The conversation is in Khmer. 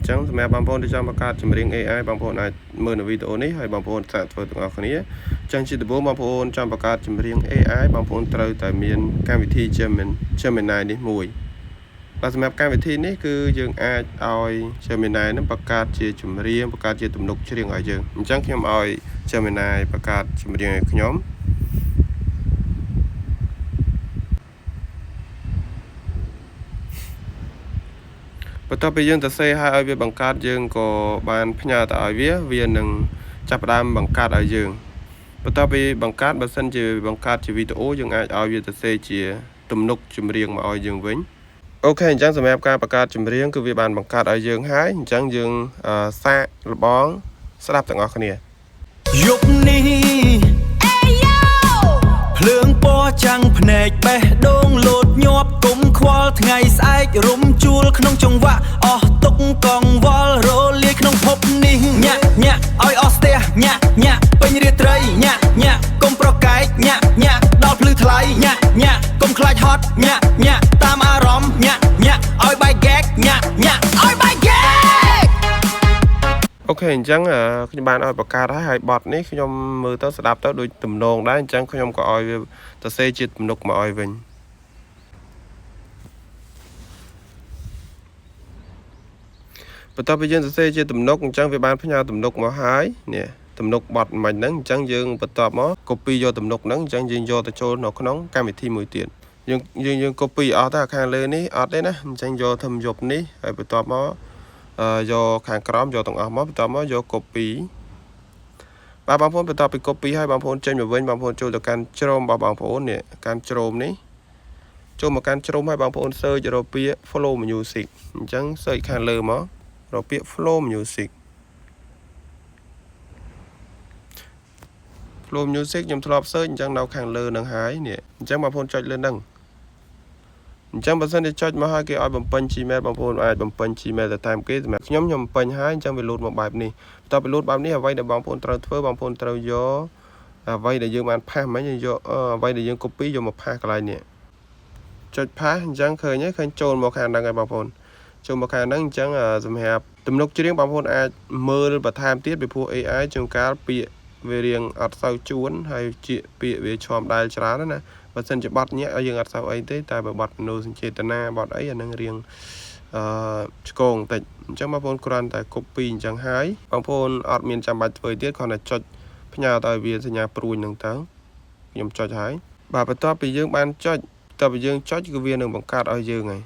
ញ្ចឹងសម្រាប់បងប្អូនដែលចង់បង្កើតចម្រៀង AI បងប្អូនអាចមើលនៅវីដេអូនេះហើយបងប្អូនសាកធ្វើទាំងអស់គ្នាអញ្ចឹងជាដំបូងបងប្អូនចង់បង្កើតចម្រៀង AI បងប្អូនត្រូវតែមានកម្មវិធី Gemini នេះមួយបាទសម្រាប់កម្មវិធីនេះគឺយើងអាចឲ្យ Gemini នឹងបង្កើតជាចម្រៀងបង្កើតជាទំនុកច្រៀងឲ្យយើងអញ្ចឹងខ្ញុំឲ្យ Gemini បង្កើតចម្រៀងឲ្យខ្ញុំ បន្ទាប់ពីយើងសរសេរឲ្យឲ្យវាបង្កើតយើងក៏បានផ្ញើទៅឲ្យវាវានឹងចាប់ផ្ដើមបង្កើតឲ្យយើងបន្ទាប់ពីបង្កើតបើសិនជាបង្កើតជាវីដេអូយើងអាចឲ្យវាសរសេរជាទំនុកចម្រៀងមកឲ្យយើងវិញ OK អញ្ចឹងសម្រាប់ការបង្កើតចម្រៀងគឺវាបានបង្កើតឲ្យយើងហើយអញ្ចឹងយើងសាកល្បងស្ដាប់ទាំងអស់គ្នា យប់នេះភ្លើងពណ៌ចាំងភ្នែកបេះដូងលោតញាប់គុំខ្វល់ថ្ងៃស្អែករំជួលក្នុងចង្វាក់អស់ទុកកងវល់រលាយក្នុងភពនេះញាក់ញាក់ឲ្យអស់ស្ទះញាក់ញាក់ពេញរាត្រីញាក់ញាក់គុំប្រកែកញាក់ញាក់ដល់ភ្លឺថ្លៃញាក់ញាក់គុំខ្លាចហត់ញាក់ញាក់តាមអារម្មណ៍ញាក់ញាក់ឲ្យបែកហ្គេកញាក់ញាក់ឲ្យបែកហ្គេក OK អញ្ចឹងខ្ញុំបានឲ្យបង្កើតហើយហើយបទនេះខ្ញុំមើលទៅស្ដាប់ទៅដូចទំនងដែរអញ្ចឹងខ្ញុំក៏ឲ្យវាសរសេរជាទំនុកមកឲ្យវិញបន្ទាប់ពីយើងសរសេរជាទំនុកអញ្ចឹងវាបានផ្ញើទំនុកមកហើយនេះទំនុកបទមិញហ្នឹងអញ្ចឹងយើងបន្ទាប់មក copy យកទំនុកហ្នឹងអញ្ចឹងយើងយកទៅចូលនៅក្នុងកម្មវិធីមួយទៀតយើងយើងយើង copy អស់ទៅខាងលើនេះអត់ទេណាអញ្ចឹងយកធំយប់នេះហើយបន្ទាប់មកយកខាងក្រោមយកទាំងអស់មកបន្ទាប់មកយក copy បាទបងប្អូនបន្ទាប់ពី copy ហើយបងប្អូនចេញមកវិញបងប្អូនចូលទៅកាន់ Chrome របស់បងប្អូននេះកាន់ Chrome នេះចូលមកកាន់ Chrome ហើយបងប្អូន search រកពាក្យ Flow Music អញ្ចឹង search ខាងលើមករកពាក្យ Flow Music Flow Music ខ្ញុំធ្លាប់ search អញ្ចឹងនៅខាងលើនឹងហើយនេះអញ្ចឹងបងប្អូនចុចលើនឹងអញ្ចឹងបើសិនជាចុចមកហើយគេឲ្យបំពេញ Gmail បងប្អូនអាចបំពេញ Gmail ទៅតាមគេសម្រាប់ខ្ញុំខ្ញុំបំពេញហើយអញ្ចឹងវាលោតមកបែបនេះបន្ទាប់ពីលោតបែបនេះអ្វីដែលបងប្អូនត្រូវធ្វើបងប្អូនត្រូវយកអ្វីដែលយើងបាន paste មិញយើងយកអ្វីដែលយើង copy យកមក paste កន្លែងនេះចុច paste អញ្ចឹងឃើញទេឃើញចូលមកខាងហ្នឹងហើយបងប្អូនចូលមកខាងហ្នឹងអញ្ចឹងសម្រាប់ទំនុកច្រៀងបងប្អូនអាចមើលបន្ថែមទៀតពីព្រោះ AI ជួនកាលពាក្យវារៀងអត់សូវជួនហើយជាពាក្យវាឈំដែលច្រើនណាបើសិនជាបត់ញាក់យើងអត់សូវអីទេតែបើបត់មនោសញ្ចេតនាបត់អីអានឹងរៀងអឺឆ្កងបន្តិចអញ្ចឹងបងប្អូនគ្រាន់តែ copy អញ្ចឹងហើយបងប្អូនអត់មានចាំបាច់ធ្វើទៀតគ្រាន់តែចុចផ្ញើទៅឲ្យវាសញ្ញាព្រួយហ្នឹងទៅខ្ញុំចុចហើយបាទបន្ទាប់ពីយើងបានចុចតើបើយើងចុចគឺវានឹងបង្កើតឲ្យយើងហើយ